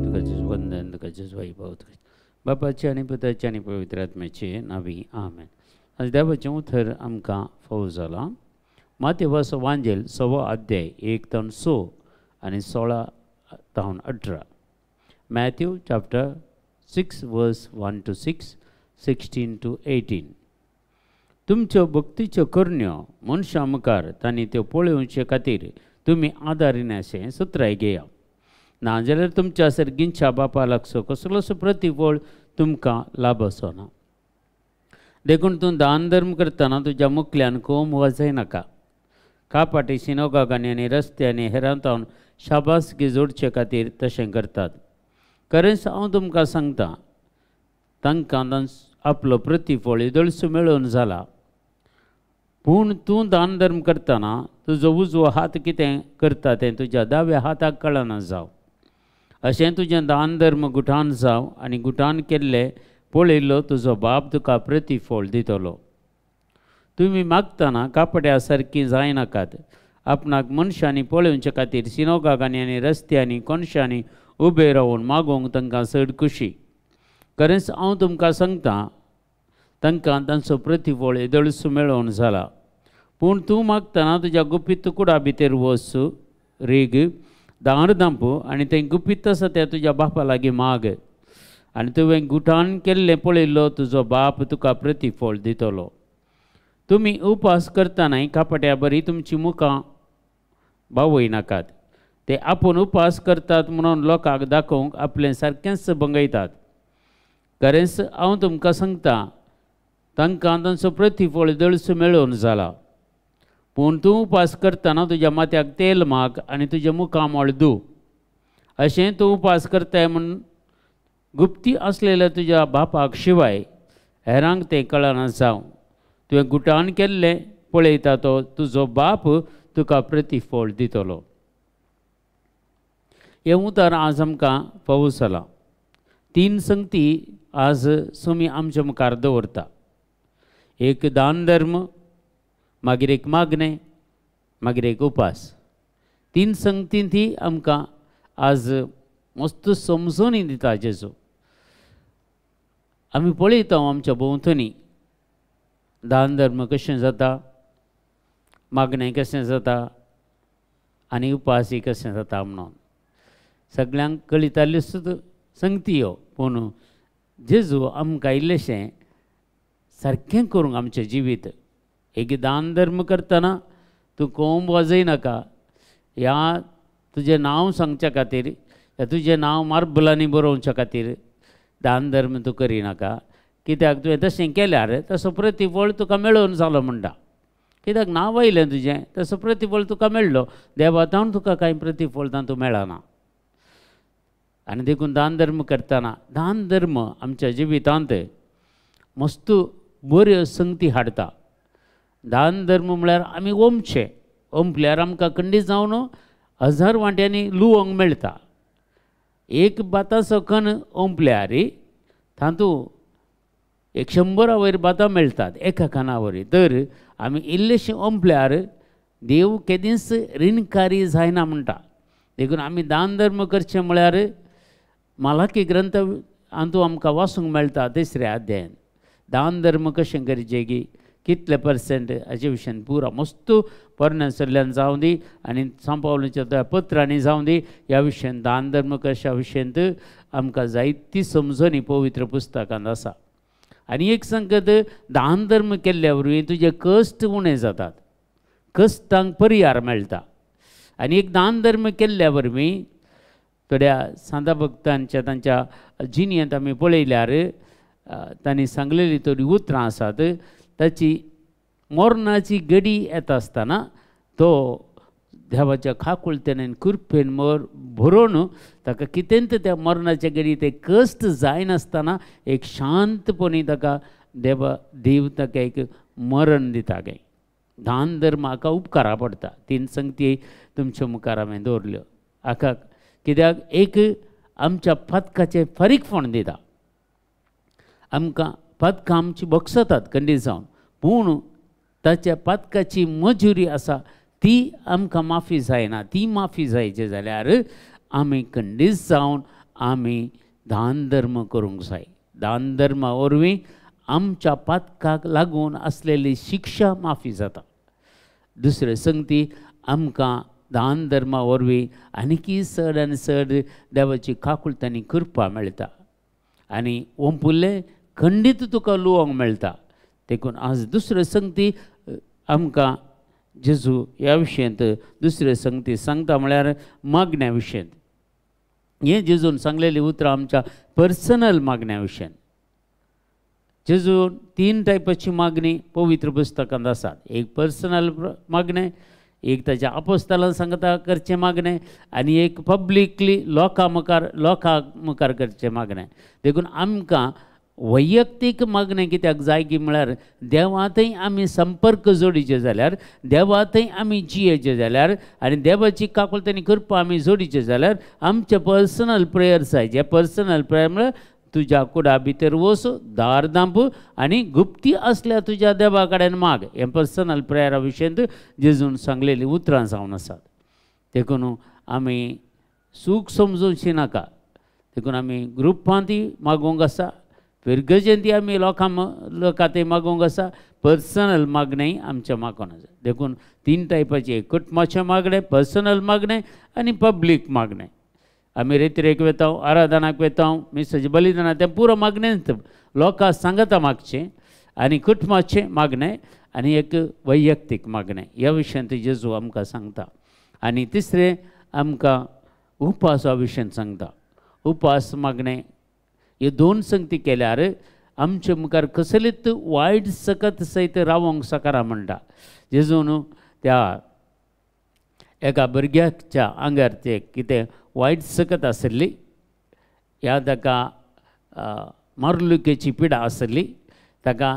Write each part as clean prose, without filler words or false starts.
तुका वंदन, तुका वैभव, तुका बापाचे आनी पुताचे आनी पवित्र आत्म्याचे नावी आमेन. आज देवाचें उतर आमकां फावो जालां. मातेवाचो वांजेल 6 अध्याय 1 तावन 6 आनी 16 तावन 18. Matthew chapter 6 verse 1 to 6, 16 to 18. तुमच्यो भक्तीच्यो करण्यो मनशां मुखार तांणी त्यो पळोवचे खातीर तुमी आदारिनाशें सुत्राय घेया, नाजाल्यार तुमच्या सर्गींच्या बापा लागचो कसलोच प्रतिफळ तुमकां लाभचो ना. देखून तूं दान धर्म करतना तुज्या मुखल्यान कोम वाजयनाका. कापाटी सिनोगागांनी आनी रस्त्यांनी हेरांतावन शाबासकी जोडचे खातीर तशें करतात. खरेंच हांव तुमकां सांगता, तांकां आपलो प्रतिफळ येदोळसो मेळोवन जाला. पूण तूं दान धर्म करतना तुजो उजवो हात कितें करता तें तुज्या दाव्या हाताक कळना जावं. अशें तुजें दान धर्म गुठान जावं आनी गुठान केल्लें पळयल्लो तुजो बाप तुका प्रतिफळ दितलो. तुमी मागतना कापड्या सारकीं जायनाकात. आपणाक मनशांनी पळोवचे खातीर सिनोगागांनी आनी रस्त्यांनी कोनशांनी उबे रावन मागोवंक तांकां चड खुशी. खरेंच हांव तुमकां सांगता, तांकां तांचो प्रतिफळ येदोळसो मेळोवन जाला. पूण तूं मागतना तुज्या गुपीत कुडा भितर वच, रेग दार धांपू आनी तें गुपीत आसा तें तुज्या बापा लागीं माग, आनी तुवें गुठान केल्लें पळयल्लो तुजो बाप तुका प्रतिफळ दितलो. तुमी उपास करतनाय कापट्या बरी तुमची मुखां बावयनाकात. ते आपूण उपास करतात म्हणून लोकांक दाखोवंक आपलें सारकेंच भंगयतात. खरेंच हांव तुमकां सांगता, तांकां तांचो प्रतिफळ येदोळसो मेळोवन जाला. पूण तूं उपास करतना तुज्या माथ्याक तेल माग आनी तुजें मुखामळ धू. अशें तूं उपास करताय म्हूण गुप्ती आसलेल्या तुज्या बापाक शिवाय हेरांक तें कळना जावं. तुवें गुटान केल्लें पळयता तो तुजो बाप तुका प्रतिफळ दितलो. हें उतर आज आमकां फावो जालां. 3 संगती आज सुमी आमच्या मुखार दवरता. एक दान धर्म, मागीर एक मागणें, मागीर एक उपास. 3 संगती ती आमकां आज मस्त समजून दिता जेजू. आमी पळयता आमच्या भोंवतणी दान धर्म कशें जाता, मागणें कशें जाता आनी उपासी कशें जाता म्हणून सगळ्यांक कळिताल्यो सुद्दां संगती ह्यो. पूण जेजू आमकां इल्लेशें सारकें करूंक आमचें जिवीत. एक दान धर्म करतना तूं कोंब वाजयनाका, ह्या तुजें नांव सांगच्या खातीर, ह्या तुजें नांव मार्बलांनी बरोवच्या खातीर दान धर्म तूं करिनाका. कित्याक तुवें तशें केल्यार तसो प्रतिफळ तुका मेळोवन जालो म्हणटा. कित्याक नांव आयलें तुजें, तसो प्रतिफळ तुका मेळ्ळो, देवा तावन तुका कांय प्रतिफळ तातूंत मेळना. आनी देखून दान धर्म करतना दान धर्म आमच्या जिवितांत मस्त बऱ्यो संगती हाडटा. दान धर्म म्हळ्यार आमी ओमचे, ओंपल्यार आमकां खंडीत जावन 1000 वांट्यांनी लुवंक मेळटा. एक भाताचो कण ओंपल्यार तातूंत 100 वयर भातां मेळटात एका कणा वरी. तर आमी इल्लेशें ओंपल्यार देव केदींच रिणकारी जायना म्हणटा. देखून आमी दान धर्म करचें म्हळ्यार मालाकी ग्रंथ हातूंत आमकां वाचूंक मेळटा 3 अध्यायान दान धर्म कशें करचें की कितले पर्संट हाचे विशयान पुरा मस्त पोरण्या सल्ल्यान जावं दी आनी सांपावलीच्या त्या पत्रांनी जावं दी, ह्या विशयान दान धर्म कशा विशयांत आमकां जायती समजणी पवित्र पुस्तकांत आसा. आनी एक सांगत, दान धर्म केल्ल्या वरवीं तुजे कश्ट उणें जातात, कश्टांक परिहार मेळटा. आनी एक दान धर्म केल्ल्या वरवीं थोड्या सांता भक्तांच्या तांच्या जिणेंत आमी पळयल्यार तांणी सांगलेली थोडीं उतरां आसात. ताची मरणाची घडी येता आसतना तो देवाच्या खाकुळतेन कृपेन भरोवन ताका कितें त्या मरणाच्या घडी ते कश्ट जायनासतना एक शांतपणी ताका देव ताका एक मरण दिता. काय दान धर्म हाका उपकारा पडटा. 3 संगती तुमच्या मुखार हांवें दवरल्यो. हाका कित्याक एक आमच्या पातकाचें फारीकपण दिता. आमकां पातकां आमची बक्षतात खंडीत जावन, पूण ताच्या पातकाची मजुरी आसा ती आमकां माफी जायना. ती माफी जायची जाल्यार आमी खंडीत जावन आमी दान धर्म करूंक जाय. दान धर्मा वरवीं आमच्या पातकाक लागून आसलेली शिक्षा माफी जाता. दुसरे संगती आमकां दान धर्मा वरवीं आनीकी चड आनी चड देवाची काकुळट आनी कृपा मेळटा आनी ओंपुल्लें खंडीत तुका लुवोंक मेळटा. देखून आज दुसरे संगती आमकां जेजू ह्या विशयांत दुसरे संगती सांगता म्हळ्यार मागण्या विशयांत. हें जेजून सांगलेलीं उतरां आमच्या पर्सनल मागण्या विशयांत. जेजून 3 टायपाची मागणी पवित्र पुस्तकांत आसात. एक पर्सनल मागणें, एक ताच्या आपोस्तालान सांगता करचें मागणें आनी एक पब्लिकली लोकां मुखार करचें मागणें. देखून आमकां वैयक्तीक मागणें कित्याक जाय की म्हळ्यार देवा थंय आमी संपर्क जोडीचे जाल्यार, देवा थंय आमी जियेचे जाल्यार आनी देवाची काकुळट आनी कृपा आमी जोडीचे जाल्यार आमचे पर्सनल प्रेयर जाय. जे पर्सनल प्रेयर म्हळ्यार तुज्या कुडा भितर वच, दार दांप आनी गुप्ती आसल्यार तुज्या देवा कडेन माग. हें पर्सनल प्रेयरा विशयांत जेजून सांगलेलीं उतरां जावन आसात. देखून आमी सूख समजूनशी नाका. देखून आमी ग्रुपांत मागूंक आसा, फिरगजेंती आमी लोकां थंय मागूंक आसा, पर्सनल मागणें आमचें मागून आसा. देखून 3 टायपाचें, कुटुंबाचें मागणें, पर्सनल मागणें आनी पब्लीक मागणें. आमी रेतिरेक वेता, आराधनाक वेता, मिसाचें बलिदान तें पुरो मागणेंच लोकां सांगता मागचें आनी कुटुंबाचें मागणें आनी एक वैयक्तीक मागणें. ह्या विशयांत जेजू आमकां सांगता. आनी तिसरें आमकां उपासा विशयांत सांगता. उपास मागणें ह्यो 2 संगती केल्यार आमचे मुखार कसलीच वायट सकत सयत रावोंक शकना म्हणटा. जेजून त्या एका भुरग्याच्या आंगार ते कितें वायट सकत आसली, ह्या ताका मारलुकेची पिडा आसली, ताका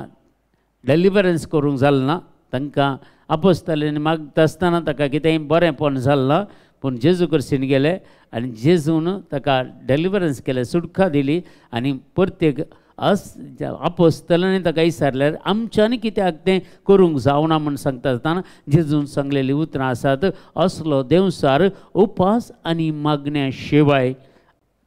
डेलिवरन्स करूंक जालें ना, तांकां आपोस्तालांनी मागता आसतना ताका कितेंय बरेंपण जालें ना, पूण जेजू कडसून गेले आनी जेजून ताका डेलिवरन्स केलें, सुटका दिली. आनी प्रत्येक आपोस्तालांनी ताका विचारल्यार आमच्यांनी कित्याक तें करूंक जावना म्हूण सांगता आसतना जेजून सांगलेलीं उतरां आसात, असलो देंवसार उपास आनी मागण्या शिवाय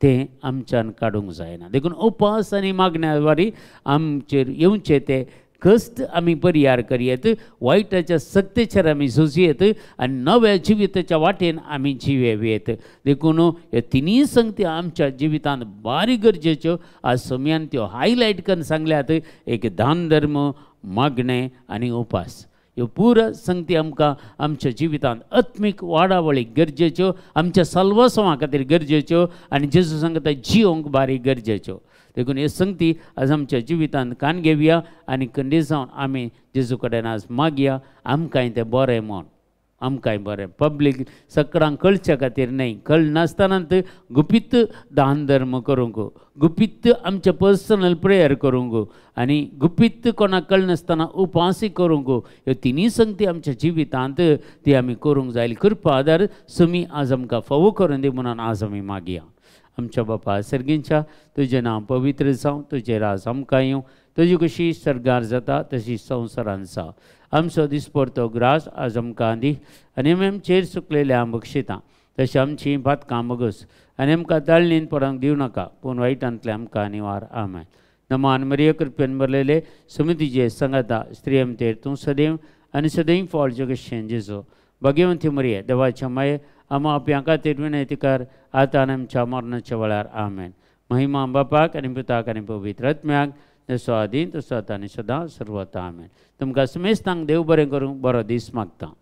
तें आमच्यान काडूंक जायना. देखून उपास आनी मागण्या वारी आमचेर येवचें तें कश्ट आमी परिहार करयेत, वायटाच्या सक्तेचेर आमी झुजयेत आनी नव्या जिविताच्या वाटेन आमी जिवेत. देखून ह्यो तिनूय संगती आमच्या जिवितांत बारीक गरजेच्यो. आज समयान त्यो हायलायट करून सांगल्यात, एक दान धर्म, मागणें आनी उपास. ह्यो पुरो संगती आमकां आमच्या जिवितांत आत्मीक वाडावळीक गरजेच्यो, आमच्या सल्वासवा खातीर गरजेच्यो आनी जेजू सांगता जिवंक बारीक गरजेच्यो. देखून ह्यो संगती आज आमच्या जिवितांत कान घेवया आनी खंडीत जावन आमी जेजू कडेन आज मागया आमकांय तें बरें म्हूण, आमकांय बरें पब्लीक सगळ्यांक कळच्या खातीर न्हय, कळनासतनाच गुपीत दान धर्म करूंक, गुपीत आमचें पर्सनल प्रेयर करूंक आनी गुपीत कोणाक कळनासतना उपासी करूंक. ह्यो तिनूय संगती आमच्या जिवितांत ती आमी करूंक जाय. कृपा आदार सुमी आज आमकां फावो करून दी म्हणून आज आमी मागया. आमच्या बापा सर्गींच्या तुजें नांव पवित्र जावं, तुजें राज आमकां येवं, तुजी कशी सर्गार जाता तशी संवसारान जावं. आमचो दिसपडतो ग्रास आज आमकां दी आनी आमी आमचेर सुकलेल्या बक्षितां तशें आमची भातकां बगस आनी आमकां ताळणीन पडोवंक दिवं नाका, पूण वायटांतलें आमकां निवार. आमेन. नमान मरिया कृपेन भरलेले समितीचे सांगाता स्त्री आमचेर तूं सदैव आनी सदैव फॉल जगशेन जेजो. भाग्यवंती मरिया देवाच्या माये आमा आपल्या खातीर विनंती कर आतां आनी आमच्या मरणाच्या वेळार. आमेन. महिमा बापाक आनी पुताक आनी पवित्र आत्म्याक, जसो आदीं तसो आतां आनी सदां सर्वता. आमेन. तुमकां समेस्तांक देव बरें करूं, बरो दीस मागता.